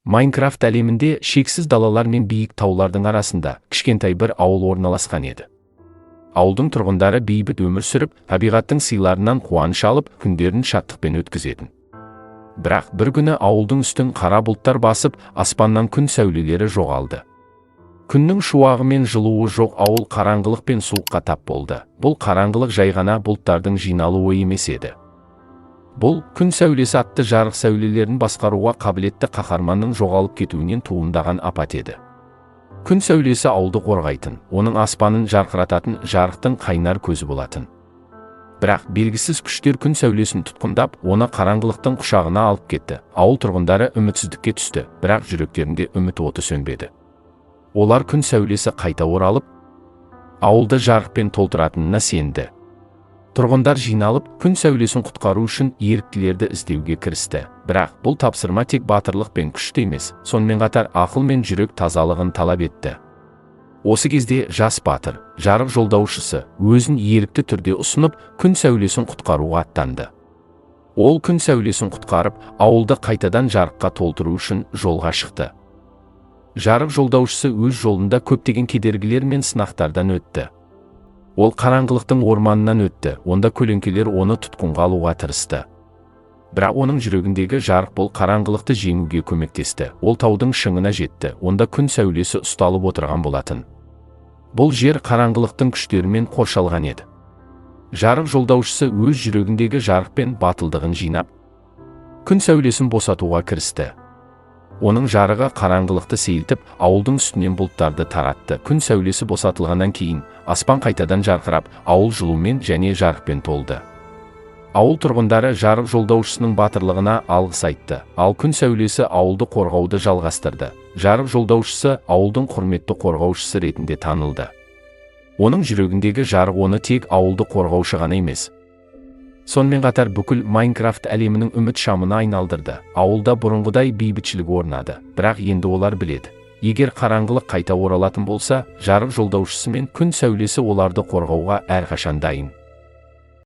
Майнкрафт әлемінде шексіз далалар мен биік таулардың арасында кішкентай бір ауыл орналасқан еді. Ауылдың тұрғындары бейбіт өмір сүріп, табиғаттың сыйларынан қуаныш алып, күндерін шаттықпен өткізетін. Бірақ бір күні ауылдың үстін қара бұлттар басып, аспаннан күн сәулелері жоғалды. Күннің шуағы мен жылуы жоқ ауыл қараңғылық пен суыққа тап болды. Бұл қараңғылық жай ғана бұлттардың жиналуы емес еді. Бұл күн сәулесі атты жарық сәулелерін басқаруға қабілетті қаһарманның жоғалып кетуінен туындаған апат еді. Күн сәулесі ауылды қорғайтын, оның аспанын жарқырататын жарықтың қайнар көзі болатын. Бірақ белгісіз күштер күн сәулесін тұтқындап, оны қараңғылықтың құшағына алып кетті. Ауыл тұрғындары үмітсіздікке түсті, бірақ жүректерінде үміт оты сөнбеді. Олар күн сәулесі қайта оралып, ауылды жарықпен толтыратынына сенді. Тұрғындар жиналып, күн сәулесін құтқару үшін еріктілерді іздеуге кірісті. Бірақ бұл тапсырма тек батырлық пен күшті емес, сонымен қатар ақыл мен жүрек тазалығын талап етті. Осы кезде жас батыр, жарық жолдаушысы, өзін ерікті түрде ұсынып, күн сәулесін құтқаруға аттанды. Ол күн сәулесін құтқарып, ауылды қайтадан жарыққа толтыру үшін жолға шықты. Жарық жолдаушысы өз жолында көптеген кедергілер мен сынақтардан өтті. Ол қараңғылықтың орманынан өтті, онда көлеңкелер оны тұтқынға алуға тырысты. Бірақ оның жүрегіндегі жарық бұл қараңғылықты жеңуге көмектесті. Ол таудың шыңына жетті, онда күн сәулесі ұсталып отырған болатын. Бұл жер қараңғылықтың күштерімен қоршалған еді. Жарық жолдаушысы өз жүрегіндегі жарық пен батылдығын жинап, күн сәулесін босатуға кірісті. Оның жарығы қараңғылықты сейілтіп, ауылдың үстінен бұлттарды таратты. Күн сәулесі босатылғаннан кейін аспан қайтадан жарқырап, ауыл жылумен және жарықпен толды. Ауыл тұрғындары жарық жолдаушысының батырлығына алғыс айтты, ал күн сәулесі ауылды қорғауды жалғастырды. Жарық жолдаушысы ауылдың құрметті қорғаушысы ретінде танылды. Оның жүрегіндегі жарық оны тек ауылды қорғаушы ғана емес, сонымен қатар бүкіл Майнкрафт әлемінің үміт шамына айналдырды. Ауылда бұрынғыдай бейбітшілік орнады, бірақ енді олар біледі: егер қараңғылық қайта оралатын болса, жарық жолдаушысы мен күн сәулесі оларды қорғауға әрқашан дайын.